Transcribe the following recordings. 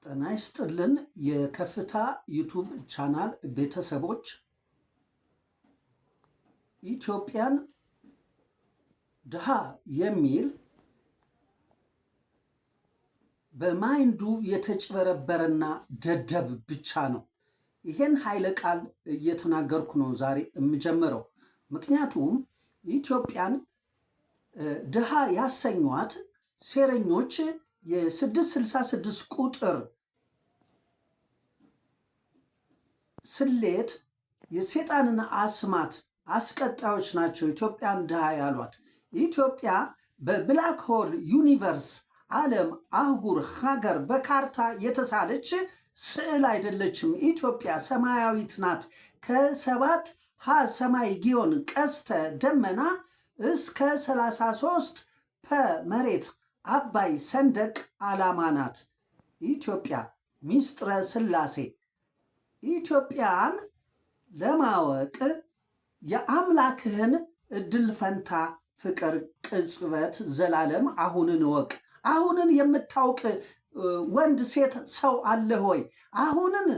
ጤና ይስጥልን የከፍታ YouTube channel ቤተሰቦች፣ ኢትዮጵያን ድሃ የሚል በ mind ኡ የተጭበረበረና ደደብ ብቻ ነው። ይሄን ኃይለ ቃል እየተናገርኩ ነው ዛሬ የምጀምረው። ምክንያቱም ኢትዮጵያን ድሃ ያሰኟት ሴረኞች የ666 ቁጥር ስሌት የሴጣንን አስማት አስቀጣዮች ናቸው ኢትዮጵያን ድሃ ያሏት። ኢትዮጵያ በ black hole universe ዓለም አህጉር ሀገር በካርታ የተሳለች ስዕል አይደለችም። ኢትዮጵያ ሰማያዊት ናት። ከሰባት ሀ ሰማይ ጊዮን ቀስተ ደመና እስከ 33 ፐ መሬት አባይ ሰንደቅ ዓላማ ናት። ኢትዮጵያ ሚስጥረ ስላሴ። ኢትዮጵያን ለማወቅ የአምላክህን እድል ፈንታ ፍቅር ቅጽበት ዘላለም አሁንን እወቅ። አሁንን የምታውቅ ወንድ ሴት ሰው አለ ሆይ? አሁንን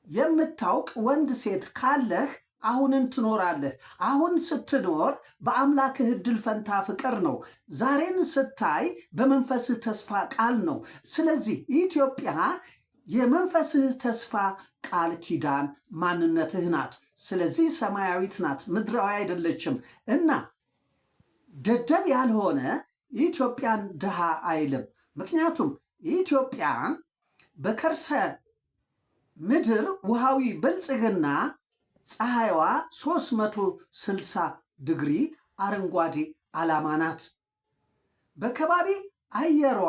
የምታውቅ ወንድ ሴት ካለህ አሁንን ትኖራለህ። አሁን ስትኖር በአምላክህ እድል ፈንታ ፍቅር ነው። ዛሬን ስታይ በመንፈስህ ተስፋ ቃል ነው። ስለዚህ ኢትዮጵያ የመንፈስህ ተስፋ ቃል ኪዳን ማንነትህ ናት። ስለዚህ ሰማያዊት ናት፣ ምድራዊ አይደለችም። እና ደደብ ያልሆነ ኢትዮጵያን ድሃ አይልም። ምክንያቱም ኢትዮጵያ በከርሰ ምድር ውሃዊ ብልጽግና ፀሐይዋ 360 ዲግሪ አረንጓዴ ዓላማ ናት። በከባቢ አየሯ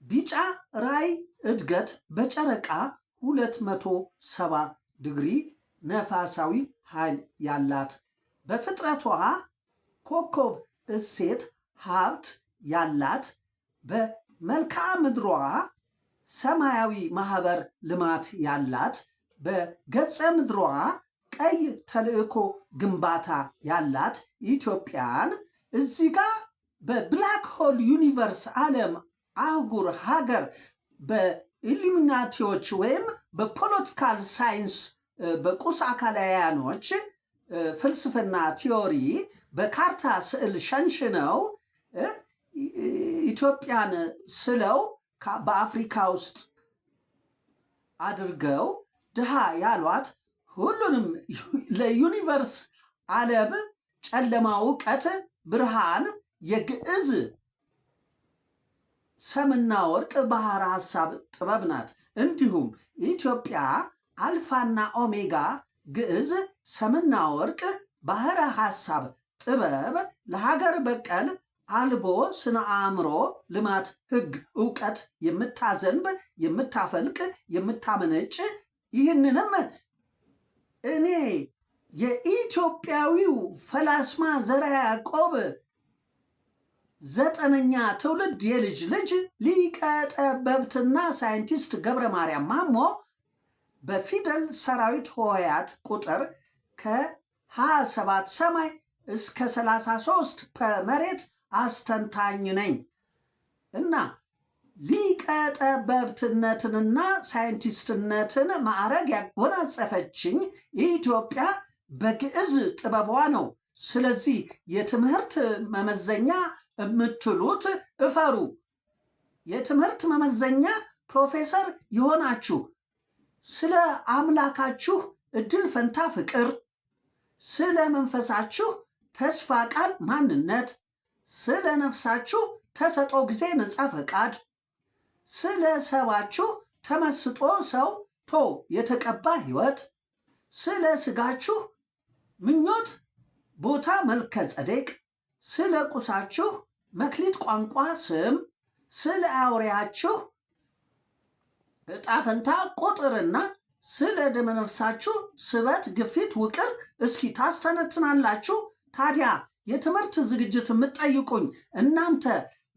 ቢጫ ራይ እድገት በጨረቃ 270 ዲግሪ ነፋሳዊ ኃይል ያላት፣ በፍጥረቷ ኮከብ እሴት ሀብት ያላት፣ በመልክዓ ምድሯ ሰማያዊ ማህበር ልማት ያላት፣ በገጸ ምድሯ ቀይ ተልዕኮ ግንባታ ያላት ኢትዮጵያን እዚህ ጋር በ black hole universe ዓለም አህጉር ሀገር በኢሉሚናቲዎች ወይም በ political science በቁስ አካላውያኖች ፍልስፍና theory በካርታ ስዕል ሸንሽነው ኢትዮጵያን ስለው በአፍሪካ ውስጥ አድርገው ድሃ ያሏት ሁሉንም ለ universe ዓለም ጨለማ እውቀት ብርሃን የግዕዝ ሰምና ወርቅ ባህረ ሐሳብ ጥበብ ናት። እንዲሁም ኢትዮጵያ አልፋና ኦሜጋ ግዕዝ ሰምና ወርቅ ባህረ ሐሳብ ጥበብ ለሀገር በቀል አልቦ ስነ አእምሮ ልማት ሕግ እውቀት የምታዘንብ፣ የምታፈልቅ፣ የምታመነጭ፣ ይህንንም እኔ የኢትዮጵያዊው ፈላስማ ዘርዓ ያዕቆብ ዘጠነኛ ትውልድ የልጅ ልጅ ሊቀ ጠበብትና ሳይንቲስት ገብረ ማርያም ማሞ በፊደል ሰራዊት ሆሄያት ቁጥር ከ27 ሰማይ እስከ 33 መሬት አስተንታኝ ነኝ እና ሊቀ ጠበብትነትንና ሳይንቲስትነትን ማዕረግ ያጎናጸፈችኝ የኢትዮጵያ በግዕዝ ጥበቧ ነው። ስለዚህ የትምህርት መመዘኛ የምትሉት እፈሩ። የትምህርት መመዘኛ ፕሮፌሰር የሆናችሁ ስለ አምላካችሁ እድል ፈንታ ፍቅር፣ ስለ መንፈሳችሁ ተስፋ ቃል ማንነት፣ ስለ ነፍሳችሁ ተሰጦ ጊዜ ነፃ ፈቃድ፣ ስለ ሰባችሁ ተመስጦ ሰው ቶ የተቀባ ሕይወት፣ ስለ ስጋችሁ ምኞት ቦታ መልከ ጸዴቅ፣ ስለ ቁሳችሁ መክሊት ቋንቋ ስም፣ ስለ አውሬያችሁ ዕጣ ፈንታ ቁጥርና ስለ ደመነፍሳችሁ ስበት ግፊት ውቅር እስኪ ታስተነትናላችሁ። ታዲያ የትምህርት ዝግጅት የምትጠይቁኝ እናንተ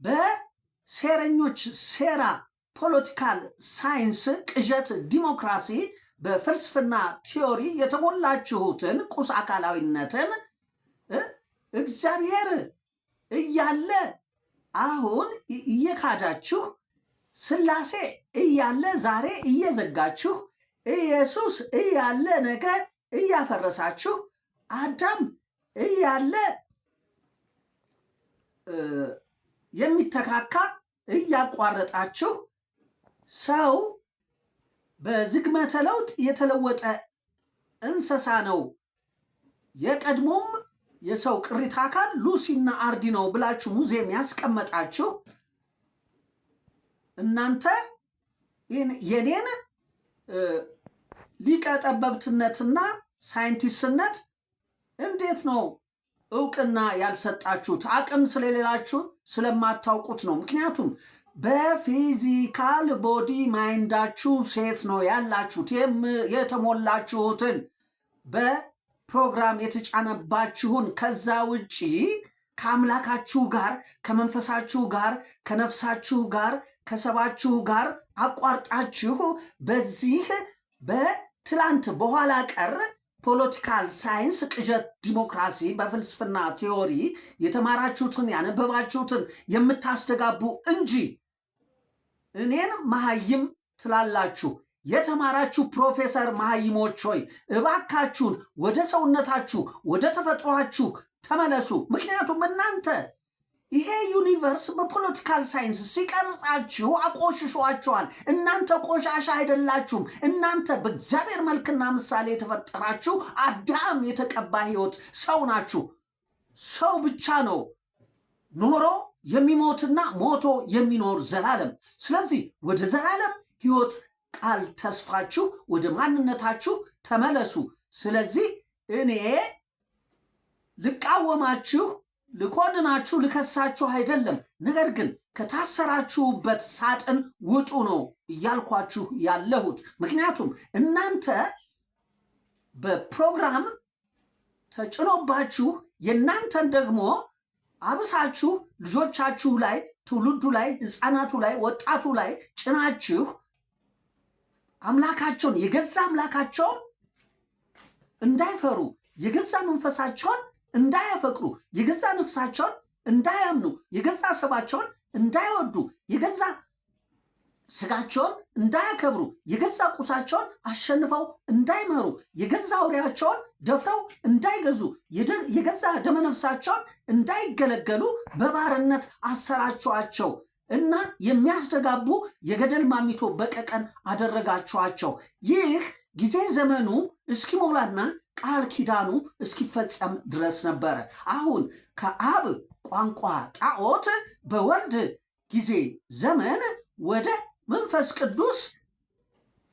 በሴረኞች ሴራ political science ቅዠት ዲሞክራሲ በፍልስፍና theory የተሞላችሁትን ቁስ አካላዊነትን እግዚአብሔር እያለ አሁን እየካዳችሁ ስላሴ እያለ ዛሬ እየዘጋችሁ፣ ኢየሱስ እያለ ነገ እያፈረሳችሁ፣ አዳም እያለ የሚተካካ እያቋረጣችሁ፣ ሰው በዝግመተ ለውጥ የተለወጠ እንስሳ ነው፣ የቀድሞም የሰው ቅሪተ አካል ሉሲና አርዲ ነው ብላችሁ ሙዚየም ያስቀመጣችሁ እናንተ የኔን ሊቀ ጠበብትነትና ሳይንቲስትነት እንዴት ነው እውቅና ያልሰጣችሁት? አቅም ስለሌላችሁ ስለማታውቁት ነው። ምክንያቱም በ physical body mind ኣችሁ ሴት ነው ያላችሁት፣ የተሞላችሁትን በፕሮግራም የተጫነባችሁን። ከዛ ውጪ ከአምላካችሁ ጋር፣ ከመንፈሳችሁ ጋር፣ ከነፍሳችሁ ጋር፣ ከሰባችሁ ጋር አቋርጣችሁ በዚህ በትላንት በኋላ ቀር political science ቅዠት ዲሞክራሲ በፍልስፍና theory የተማራችሁትን ያነበባችሁትን የምታስተጋቡ እንጂ እኔን መሐይም ትላላችሁ። የተማራችሁ ፕሮፌሰር መሐይሞች ሆይ፣ እባካችሁን ወደ ሰውነታችሁ፣ ወደ ተፈጥሯችሁ ተመለሱ። ምክንያቱም እናንተ ይሄ universe በ political science ሲቀርጻችሁ አቆሽሿችኋል። እናንተ ቆሻሻ አይደላችሁም። እናንተ በእግዚአብሔር መልክና ምሳሌ የተፈጠራችሁ አዳም የተቀባ ሕይወት ሰው ናችሁ። ሰው ብቻ ነው ኖሮ የሚሞትና ሞቶ የሚኖር ዘላለም። ስለዚህ ወደ ዘላለም ሕይወት ቃል ተስፋችሁ ወደ ማንነታችሁ ተመለሱ። ስለዚህ እኔ ልቃወማችሁ፣ ልኮንናችሁ፣ ልከሳችሁ አይደለም። ነገር ግን ከታሰራችሁበት ሳጥን ውጡ ነው እያልኳችሁ ያለሁት። ምክንያቱም እናንተ በፕሮግራም ተጭኖባችሁ የእናንተን ደግሞ አብሳችሁ ልጆቻችሁ ላይ፣ ትውልዱ ላይ፣ ህፃናቱ ላይ፣ ወጣቱ ላይ ጭናችሁ አምላካቸውን፣ የገዛ አምላካቸውን እንዳይፈሩ፣ የገዛ መንፈሳቸውን እንዳያፈቅሩ፣ የገዛ ነፍሳቸውን እንዳያምኑ፣ የገዛ ሰባቸውን እንዳይወዱ፣ የገዛ ስጋቸውን እንዳያከብሩ፣ የገዛ ቁሳቸውን አሸንፈው እንዳይመሩ፣ የገዛ አውሬያቸውን ደፍረው እንዳይገዙ፣ የገዛ ደመነፍሳቸውን እንዳይገለገሉ በባርነት አሰራችኋቸው እና የሚያስተጋቡ የገደል ማሚቶ በቀቀን አደረጋችኋቸው። ይህ ጊዜ ዘመኑ እስኪሞላና ቃል ኪዳኑ እስኪፈጸም ድረስ ነበረ። አሁን ከአብ ቋንቋ ጣዖት በወልድ ጊዜ ዘመን ወደ መንፈስ ቅዱስ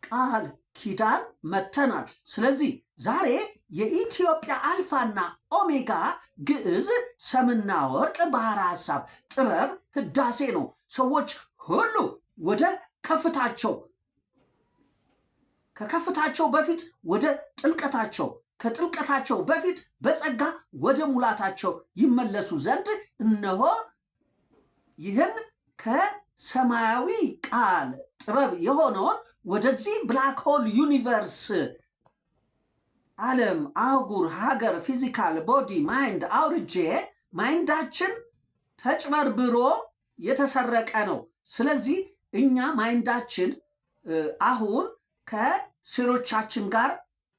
ቃል ኪዳን መተናል። ስለዚህ ዛሬ የኢትዮጵያ አልፋና ኦሜጋ ግዕዝ ሰምና ወርቅ ባህረ ሐሳብ ጥበብ ህዳሴ ነው። ሰዎች ሁሉ ወደ ከፍታቸው፣ ከከፍታቸው በፊት ወደ ጥልቀታቸው፣ ከጥልቀታቸው በፊት በጸጋ ወደ ሙላታቸው ይመለሱ ዘንድ እነሆ ይህን ከሰማያዊ ቃል ጥበብ የሆነውን ወደዚህ black hole universe ዓለም፣ አህጉር፣ ሀገር፣ physical body mind አውርጄ mind ኣችን ተጭበርብሮ የተሰረቀ ነው። ስለዚህ እኛ mind ኣችን አሁን ከሴሎቻችን ጋር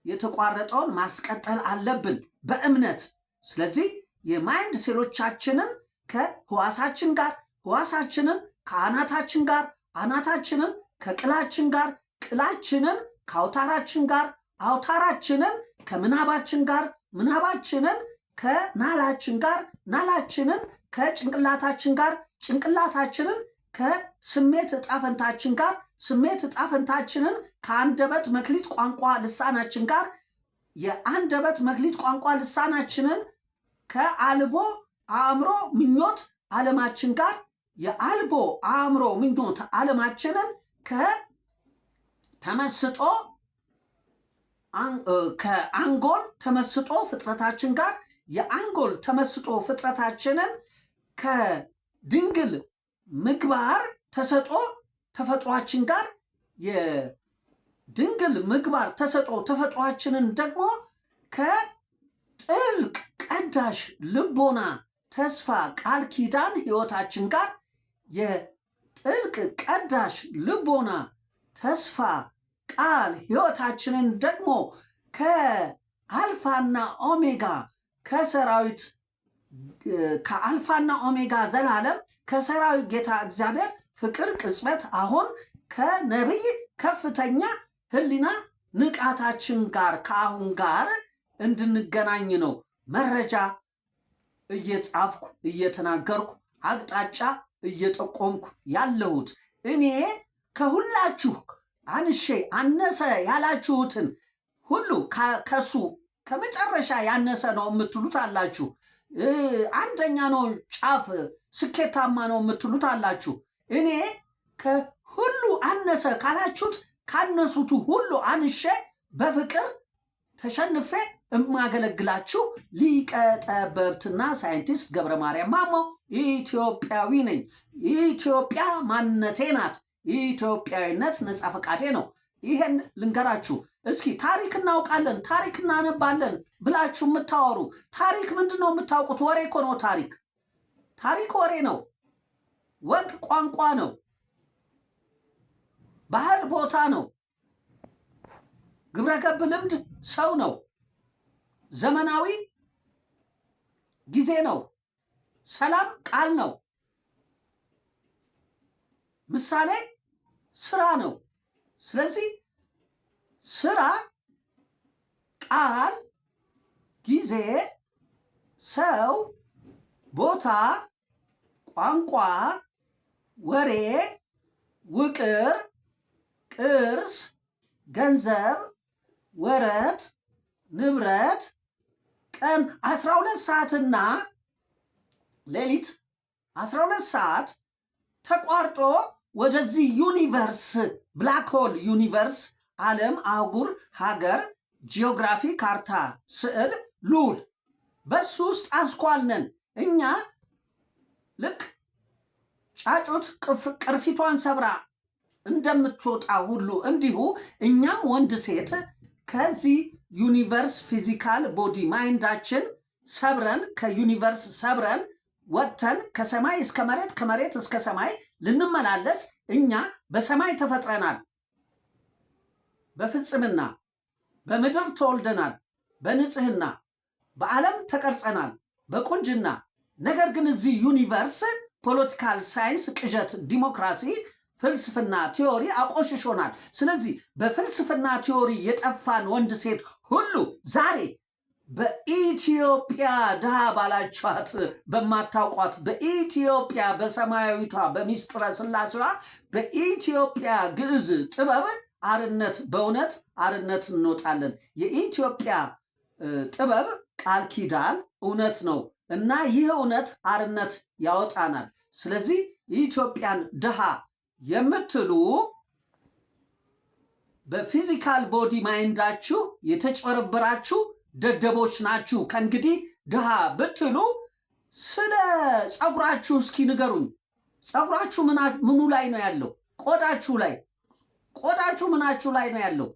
የተቋረጠውን ማስቀጠል አለብን በእምነት። ስለዚህ የ mind ሴሎቻችንን ከህዋሳችን ጋር፣ ህዋሳችንን ከአናታችን ጋር፣ አናታችንን ከቅላችን ጋር፣ ቅላችንን ከአውታራችን ጋር፣ አውታራችንን ከምናባችን ጋር፣ ምናባችንን ከናላችን ጋር፣ ናላችንን ከጭንቅላታችን ጋር፣ ጭንቅላታችንን ከስሜት እጣፈንታችን ጋር፣ ስሜት እጣፈንታችንን ከአንደበት መክሊት ቋንቋ ልሳናችን ጋር፣ የአንደበት መክሊት ቋንቋ ልሳናችንን ከአልቦ አእምሮ ምኞት ዓለማችን ጋር፣ የአልቦ አእምሮ ምኞት ዓለማችንን ከተመስጦ ከአንጎል ተመስጦ ፍጥረታችን ጋር፣ የአንጎል ተመስጦ ፍጥረታችንን ከድንግል ምግባር ተሰጦ ተፈጥሯችን ጋር፣ የድንግል ምግባር ተሰጦ ተፈጥሯችንን ደግሞ ከጥልቅ ቀዳሽ ልቦና ተስፋ ቃል ኪዳን ህይወታችን ጋር፣ ጥልቅ ቀዳሽ ልቦና ተስፋ ቃል ሕይወታችንን ደግሞ ከአልፋና ኦሜጋ ከሰራዊት ከአልፋና ኦሜጋ ዘላለም ከሰራዊት ጌታ እግዚአብሔር ፍቅር ቅጽበት አሁን ከነቢይ ከፍተኛ ሕሊና ንቃታችን ጋር ከአሁን ጋር እንድንገናኝ ነው። መረጃ እየጻፍኩ እየተናገርኩ አቅጣጫ እየጠቆምኩ ያለሁት። እኔ ከሁላችሁ አንሼ አነሰ ያላችሁትን ሁሉ ከሱ ከመጨረሻ ያነሰ ነው የምትሉት አላችሁ። አንደኛ ነው፣ ጫፍ ስኬታማ ነው የምትሉት አላችሁ። እኔ ከሁሉ አነሰ ካላችሁት ካነሱቱ ሁሉ አንሼ በፍቅር ተሸንፌ እማገለግላችሁ ሊቀ ጠበብትና ሳይንቲስት ገብረ ማርያም ማሞ ኢትዮጵያዊ ነኝ። ኢትዮጵያ ማንነቴ ናት። ኢትዮጵያዊነት ነጻ ፈቃዴ ነው። ይሄን ልንገራችሁ እስኪ። ታሪክ እናውቃለን፣ ታሪክ እናነባለን ብላችሁ የምታወሩ ታሪክ ምንድን ነው የምታውቁት? ወሬ እኮ ነው ታሪክ። ታሪክ ወሬ ነው። ወግ ቋንቋ ነው። ባህል ቦታ ነው። ግብረገብ ልምድ ሰው ነው። ዘመናዊ ጊዜ ነው። ሰላም ቃል ነው። ምሳሌ ስራ ነው። ስለዚህ ስራ፣ ቃል፣ ጊዜ፣ ሰው፣ ቦታ፣ ቋንቋ፣ ወሬ፣ ውቅር፣ ቅርስ፣ ገንዘብ፣ ወረት፣ ንብረት፣ ቀን 12 ሰዓትና ሌሊት 12 ሰዓት ተቋርጦ ወደዚህ universe black hole universe ዓለም፣ አህጉር፣ ሀገር፣ ጂኦግራፊ፣ ካርታ፣ ስዕል፣ ሉል በሱ ውስጥ አስኳል ነን እኛ። ልክ ጫጩት ቅርፊቷን ሰብራ እንደምትወጣ ሁሉ እንዲሁ እኛም ወንድ ሴት ከዚህ universe physical body mind ኣችን ሰብረን፣ ከ universe ሰብረን ወጥተን ከሰማይ እስከ መሬት፣ ከመሬት እስከ ሰማይ ልንመላለስ እኛ በሰማይ ተፈጥረናል። በፍጽምና በምድር ተወልደናል። በንጽህና በዓለም ተቀርጸናል። በቁንጅና። ነገር ግን እዚህ universe political science፣ ቅዠት፣ ዲሞክራሲ፣ ፍልስፍና theory አቆሽሾናል። ስለዚህ በፍልስፍና theory የጠፋን ወንድ ሴት ሁሉ ዛሬ በኢትዮጵያ ድሃ ባላችኋት በማታውቋት በኢትዮጵያ በሰማያዊቷ በሚስጥረ ስላሴዋ በኢትዮጵያ ግዕዝ ጥበብ አርነት በእውነት አርነት እንወጣለን። የኢትዮጵያ ጥበብ ቃል ኪዳን እውነት ነው እና ይህ እውነት አርነት ያወጣናል። ስለዚህ የኢትዮጵያን ድሃ የምትሉ በ physical body mind ኣችሁ የተጨበረበራችሁ ደደቦች ናችሁ። ከእንግዲህ ድሃ ብትሉ ስለ ፀጉራችሁ እስኪ ንገሩኝ። ፀጉራችሁ ምኑ ላይ ነው ያለው? ቆዳችሁ ላይ። ቆዳችሁ ምናችሁ ላይ ነው ያለው?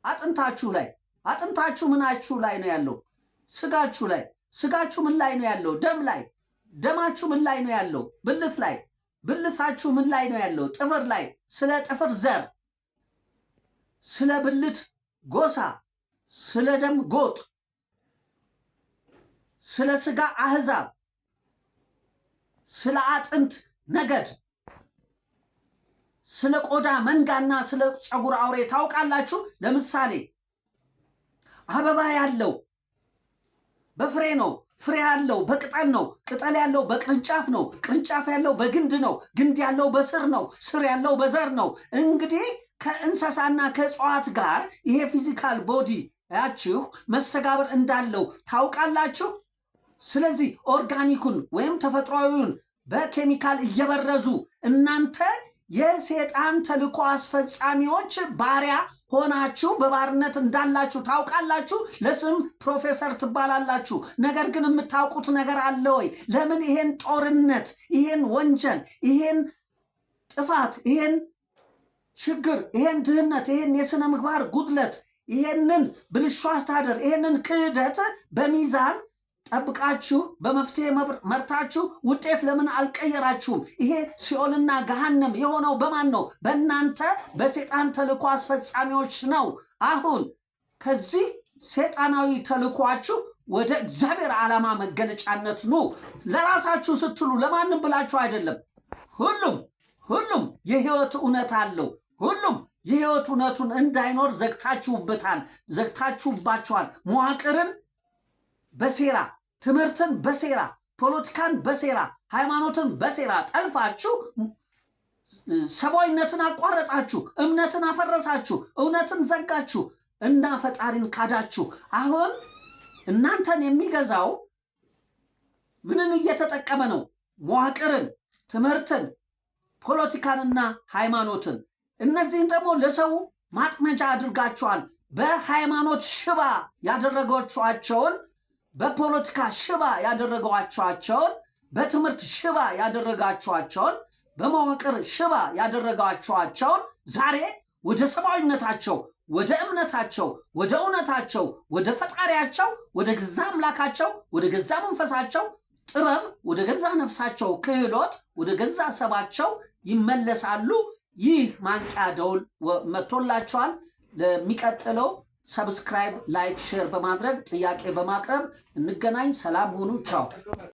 አጥንታችሁ ላይ። አጥንታችሁ ምናችሁ ላይ ነው ያለው? ስጋችሁ ላይ። ስጋችሁ ምን ላይ ነው ያለው? ደም ላይ። ደማችሁ ምን ላይ ነው ያለው? ብልት ላይ። ብልታችሁ ምን ላይ ነው ያለው? ጥፍር ላይ። ስለ ጥፍር ዘር፣ ስለ ብልት ጎሳ፣ ስለ ደም ጎጥ፣ ስለ ስጋ አህዛብ፣ ስለ አጥንት ነገድ፣ ስለ ቆዳ መንጋና ስለ ፀጉር አውሬ ታውቃላችሁ? ለምሳሌ አበባ ያለው በፍሬ ነው። ፍሬ ያለው በቅጠል ነው። ቅጠል ያለው በቅርንጫፍ ነው። ቅርንጫፍ ያለው በግንድ ነው። ግንድ ያለው በስር ነው። ስር ያለው በዘር ነው። እንግዲህ ከእንስሳና ከእጽዋት ጋር ይሄ physical body ያችሁ መስተጋብር እንዳለው ታውቃላችሁ። ስለዚህ organic ኡን ወይም ተፈጥሯዊውን በኬሚካል እየበረዙ እናንተ የሴጣን ተልእኮ አስፈጻሚዎች ባሪያ ሆናችሁ በባርነት እንዳላችሁ ታውቃላችሁ። ለስም ፕሮፌሰር ትባላላችሁ። ነገር ግን የምታውቁት ነገር አለ ወይ? ለምን ይሄን ጦርነት፣ ይሄን ወንጀል፣ ይሄን ጥፋት፣ ይሄን ችግር፣ ይሄን ድህነት፣ ይሄን የሥነ ምግባር ጉድለት፣ ይሄንን ብልሹ አስተዳደር፣ ይሄንን ክህደት በሚዛን ጠብቃችሁ በመፍትሄ መርታችሁ ውጤት ለምን አልቀየራችሁም? ይሄ ሲኦልና ገሃነም የሆነው በማን ነው? በእናንተ በሴጣን ተልእኮ አስፈጻሚዎች ነው። አሁን ከዚህ ሴጣናዊ ተልእኳችሁ ወደ እግዚአብሔር ዓላማ መገለጫነት ኑ። ለራሳችሁ ስትሉ፣ ለማንም ብላችሁ አይደለም። ሁሉም የህይወት እውነት አለው። ሁሉም የህይወት እውነቱን እንዳይኖር ዘግታችሁበታል፣ ዘግታችሁባቸዋል። መዋቅርን በሴራ፣ ትምህርትን በሴራ፣ ፖለቲካን በሴራ፣ ሃይማኖትን በሴራ ጠልፋችሁ ሰብአዊነትን አቋረጣችሁ፣ እምነትን አፈረሳችሁ፣ እውነትን ዘጋችሁ እና ፈጣሪን ካዳችሁ። አሁን እናንተን የሚገዛው ምንን እየተጠቀመ ነው? መዋቅርን፣ ትምህርትን፣ ፖለቲካንና ሃይማኖትን። እነዚህን ደግሞ ለሰው ማጥመጃ አድርጋችኋል። በሃይማኖት ሽባ ያደረጋችኋቸውን፣ በፖለቲካ ሽባ ያደረጋችኋቸውን፣ በትምህርት ሽባ ያደረጋችኋቸውን፣ በመዋቅር ሽባ ያደረጋችኋቸውን ዛሬ ወደ ሰብአዊነታቸው፣ ወደ እምነታቸው፣ ወደ እውነታቸው፣ ወደ ፈጣሪያቸው፣ ወደ ገዛ አምላካቸው፣ ወደ ገዛ መንፈሳቸው ጥበብ፣ ወደ ገዛ ነፍሳቸው ክህሎት፣ ወደ ገዛ ሰባቸው ይመለሳሉ። ይህ ማንቂያ ደውል መጥቶላቸዋል። ለሚቀጥለው subscribe፣ like፣ share በማድረግ፣ ጥያቄ በማቅረብ እንገናኝ። ሰላም ሁኑ። ቻው።